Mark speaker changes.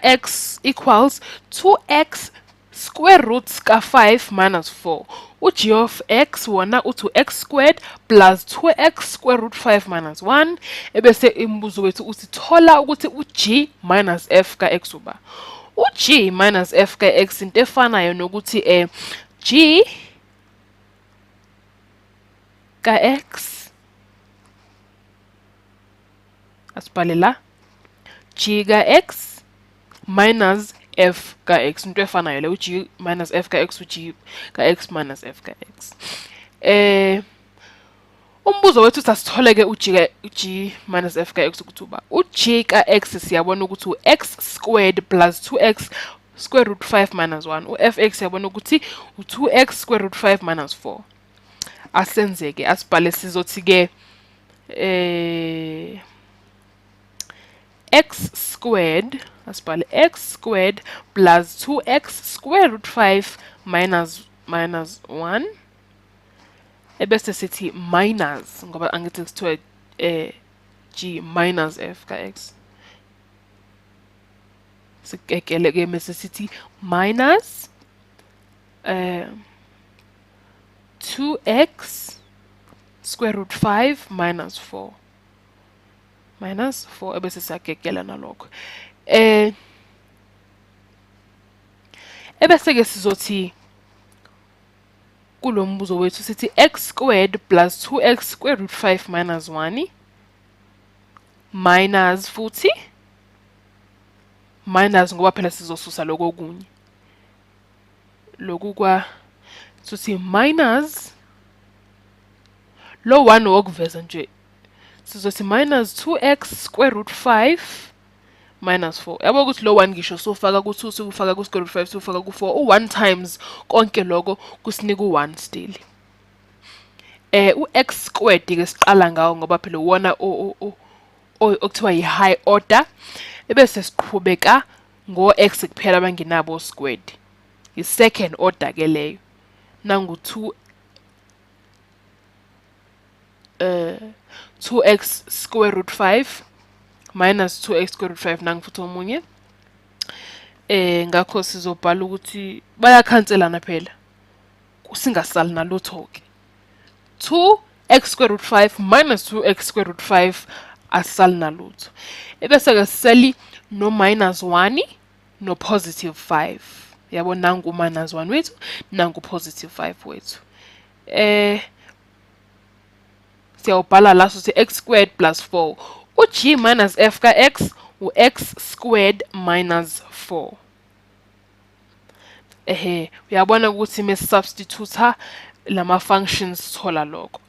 Speaker 1: ka-x equals 2x square root ka-5 minus 4. U-g of x wona uthi u-x squared plus 2x square root 5 minus 1. Ebese imibuzo wethu uthi thola ukuthi u-g minus f ka-x uba. U-g minus f ka-x into efanayo nokuthi g ka-x, asibhale la, g ka-x minus f ka-x, into efanayo le, u-g minus f ka-x, u-g ka-x minus f ka-x. Umbuzo wethu sasitholeke u-g ka g minus f ka-x ukuthi uba. U-g ka-x siyabona ukuthi u-x squared plus 2x square root 5 minus 1. U-fx siyabona ukuthi u-2x square root 5 minus 4. Asenzeke, asibhale, sizothi-ke x squared, asibhale x squared plus 2x square root 5 minus 1, ebese sithi minus, ngoba angithi kuthiwa g minus f ka-x, sikekele ke bese sithi minus 2x square root 5 minus 4, minus 4, ebese siyagegela nalokho. Ebese ke sizothi kulo mbuzo wethu sithi x squared plus 2x square root 5 minus 1 minus, futhi minus ngoba phela sizosusa lokho okunye, lokhu kwa sithi minus lo 1 wokuveza nje, sizothi minus 2x square root 5 minus 4. Yabo ukuthi lo 1 ngisho sofaka ku-2, sukufaka ku-square root 5, sufaka ku-4, u-1 times konke lokho kusinika u-1 still. U-x squared ke siqala ngawo ngoba phela uwona okuthiwa yi-high order, ebese siqhubeka ngo-x kuphela abangenabo squared, i-second order ke leyo. Nangu 2 2x square root 5 minus 2x square root 5, nangu futhi omunye. Ngakho sizobhala ukuthi bayakhanselana phela, singasali nalutho ke. 2x square root 5 minus 2x square root 5 asali nalutho, ebese ke siseli no minus 1 no positive 5. Yabo, nangu minus 1 wethu, nangu positive 5 wethu. Siyawubhala la, sithi x squared plus 4, u-g minus f ka-x u-x squared minus 4. Ehe, uyabona ukuthi mesubstitute lama functions sithola lokho.